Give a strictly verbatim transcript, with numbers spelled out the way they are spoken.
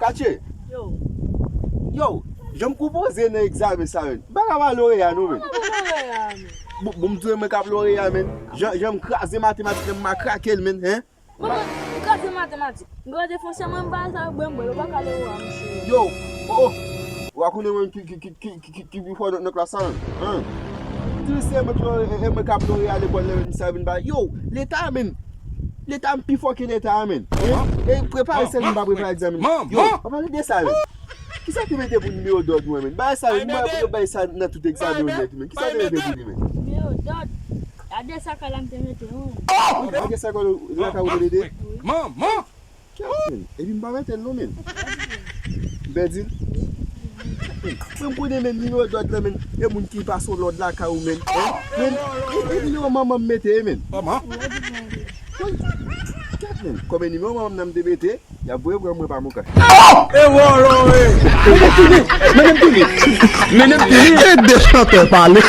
Katye, Yo. Yo, jan m konpoze nan egzamen sa, men. M pa ka pa loreya, non, men. Kòman pou loreya, men? Bon, bon, m di w, mwen k ap loreya, men. Jan, jan m kraze matematik, men m makrake l, men, hen? Mwen, mwen, m kraze matematik. M kraze fransè, mwen, m pa sa, bwen, bwen, ou pa ka loreya, mesye. Yo, oh, oh. Ou a konnen mwen ki, ki, ki, ki, ki, ki pi fò nan, nan klas la, men. Hein? Di se mwen k lore-, e mwen k ap loreya lekòl, lè men sa vin ba. Yo, leta, men. Leta, m pi fò ke leta, men. Hein? E prepare sèl m pa prepare egzamen. Yo, pa pale de sa, men. Kisa ki mete pou nimewo dòd mwen, men? Bagay sa, men, mwen, yo bay sa nan tout egzamen yo nèt, men. Kisa ki mete pou li, men? Nimewo dòd. Gade sa kala m te mete, wi. Gade sa kala ou te mete. Manman! Kèt, men. Epi m pa mete l, non, men. M pèdi l. Men, mwen, m konnen, men, nimewo dòd la, men. E moun ki pase yon lòd lakay ou, men. Hein? Men, e, e nimewo manman m mete, men. Kèt, men. Kòm e nimewo manman m nan m te mete, y ap voye pran mwen pa mouka. E wòlò e. Mennen m tounen. Mennen m tounen. E de chantè pale.